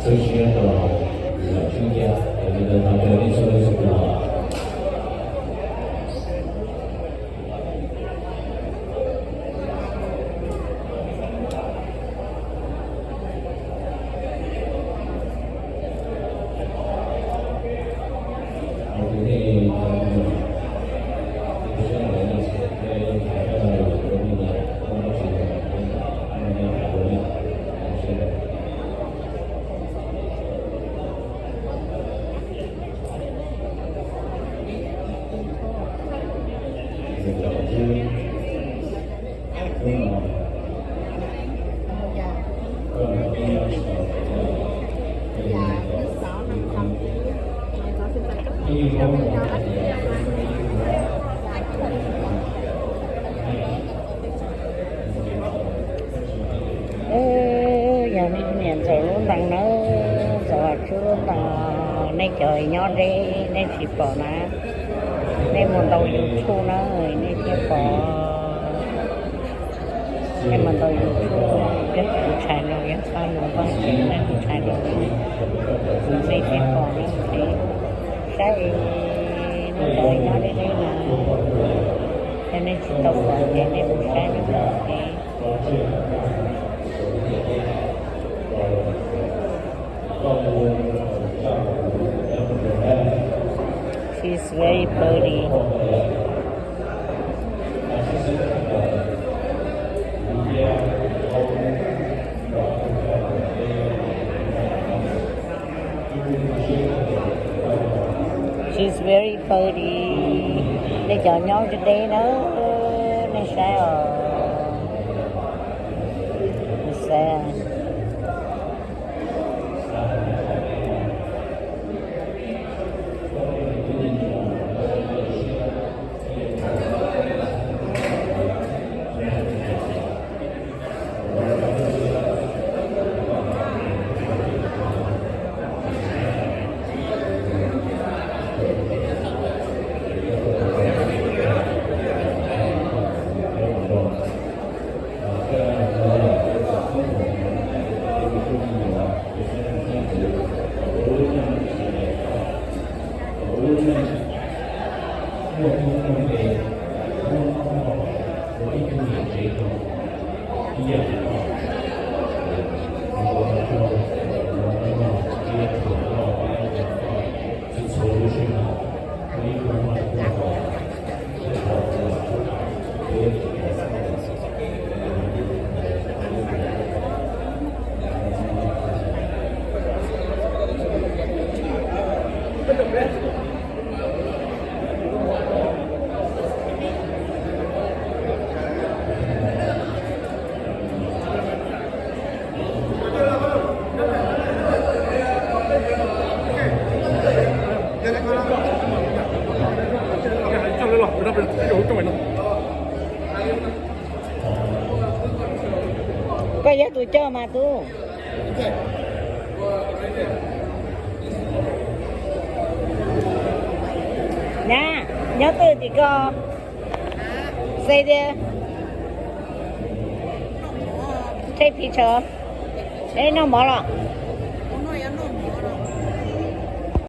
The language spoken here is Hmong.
Yog niam ntxawm lub ntees na, ntxawm Vam Tswb lub ntees, nej cov nyob deb nej tsis pom na, nej mus ntaus YouTube na, nej thiaj pom. Nej mus ntaus YouTube, yog kuv tshais los yog Paj Lug Vaj Tswb, nej kuv tshais los, nej thiaj pom na. Saib, nej cov nyob deb deb na, yog nej tsis tau pom ces nej mus saib na. She's very pretty. She's very pretty. Nej cov nyob deb deb na, nej saib os. Nej saib. Koj yog tus coj mas tub. Nyab, nyob twg tim ko? Xe tiag. Take picture. Neb noj mov los?